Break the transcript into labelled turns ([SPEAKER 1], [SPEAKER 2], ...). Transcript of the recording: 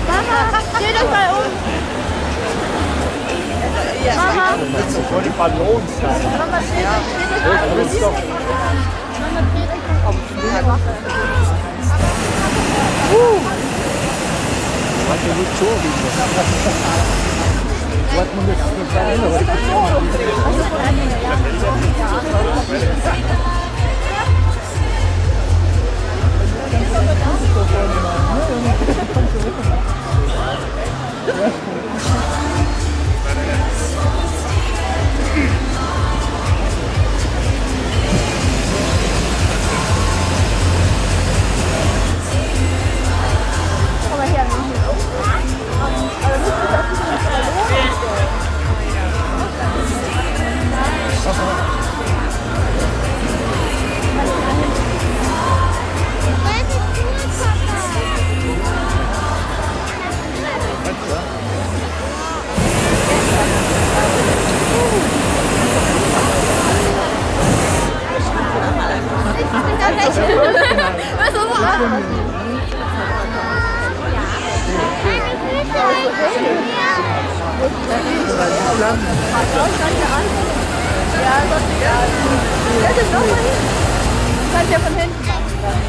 [SPEAKER 1] Mama, steht euch mal um. Mama.
[SPEAKER 2] Das soll die Ballons sein.
[SPEAKER 1] Mama, steht euch mal um. Mama, dreht euch mal um. Komm mal her. Aber müsste ich auch diesen Ballon stellen. Was ist das? Ja, ist doch egal. Stell dich doch mal hin. Du kannst ja von hinten machen dann.